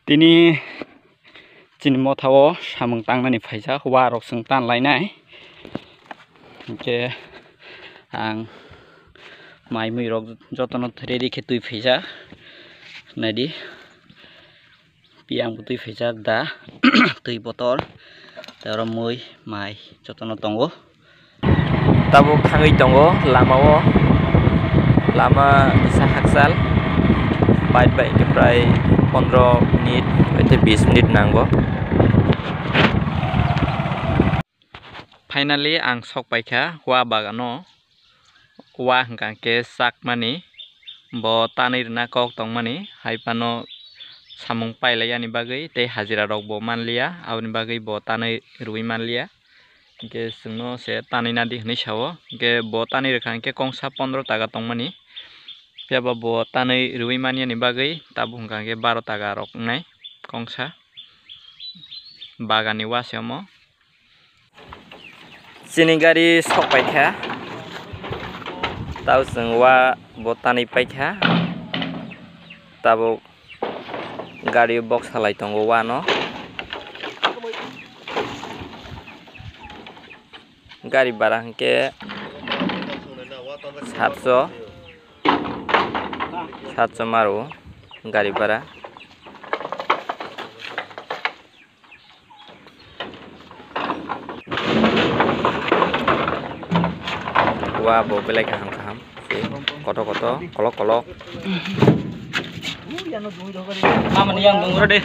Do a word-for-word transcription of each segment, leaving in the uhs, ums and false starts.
Tini chini motha o samung tangnani phaijak, wa rok chwng tan lainai. Hinkhe ang mai mui rok jotono ready khe twi phaijak. Naidi, piyang bo twi phaijak da, twi botol, tei oro mui, mai jotono tongo. Tabuk thangwi tongo lama o, lama kisa hakchal, bike bai hwnkhe prai pondro minute tei bis minute nango. Finally ang sok paikha wa bagano, wa hwnkha khe chakmani, bo tanwi rwna kok tongmani, hai phano samung pailai yani bagwi tei hajira rok bo manliya, aboni bagwi bo tanwi rwui manliya. Hinkhe chwngno se tanwi nadi hinwi sao. Hinkhe bo tanwi rwkha hinkhe kongsa pondro taka tongmani. Phiya ba bo tanwi rwui manyani bagwi tabuk hwnkha hinkhe baro taka rok wngnai kongsa. Bagani wa se omo. Chini gari sok paikha. Tao chwng wa bo tanwi paikha. Tabuk gari box salai tongo wano. Gari bara hwnkhe satso, satso maro gari bara. Wa bo belai kaham kaham se koto koto kolok kolok. Mamani yang bungro de.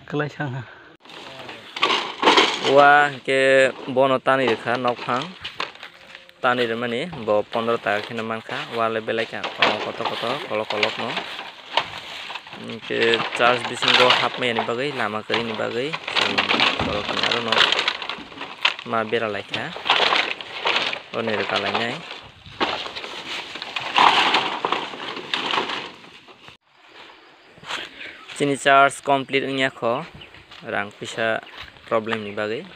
Kwlai sangha. Wa hwnkhe bono tanwi rwkha nokphang. Tanwi rwmani bo pondro taka kheno mankha, wale belai kha koto koto kolok kolok no. Hinkhe church bisingo hapmani bagwi lama kwrwini bagwi chwng borok ni aro no ma bera laikha, oni rwka lainai. Chini charge complete wngya kho, rang puisa problem ni bagwi.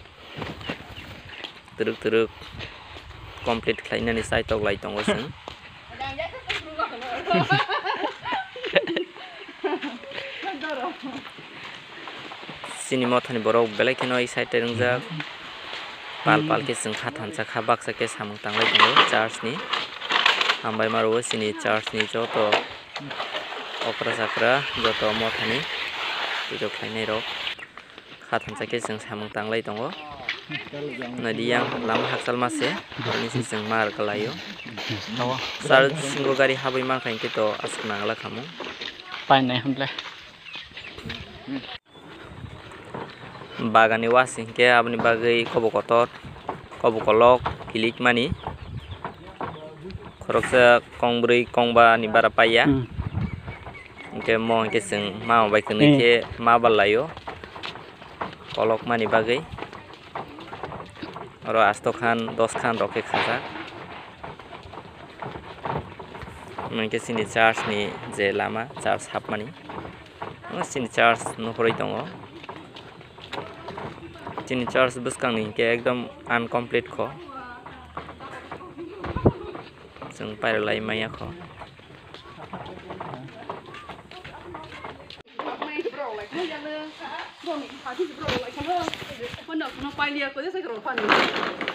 Twrwk twrwk complete khlainani chaitok lai tongo chwng. Chini mothani borok belai kheno excited wngjak. Pal pal khe chwng kha thansa kha baksa khe samung tanglai tongo church ni. Hambai ma rwo chini church ni joto okra chakra joto mothani pujo khlainai rok. Kha thansa khe chwng samung tanglai tongo. Naidi yang lama hakchal ma se, bini se chwng mar kwlaio. Sir, singo gari habwi mankha hinkhe to aswk nangla khamung. Painai hwnle. Bagani wasing khe aboni bagwi kobo kotor, kobo kolok kilik mani. Khoroksa kong bwrwi kong ba ni bara paiya. Hmm. Hinkhe mo hinkhe chwng mama bai kwnwi Hmm. khe ma bal laio. Kolok mani bagwi. Oro asto khan, dos khan rok khe khajak. Hinkhe chini church ni je lama, church hapmani. O chini church nukhorwi tongo. Chini church bwskang ni hinkhe ekdom uncomplete kho. Chwng pairwlai manya kho.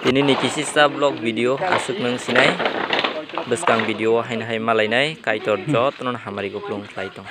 Tini ni kisisa vlog video aswk nwng sinai. Bwskang video o haino hai malainai Kaitor jotono hamari kupulung khlai tong.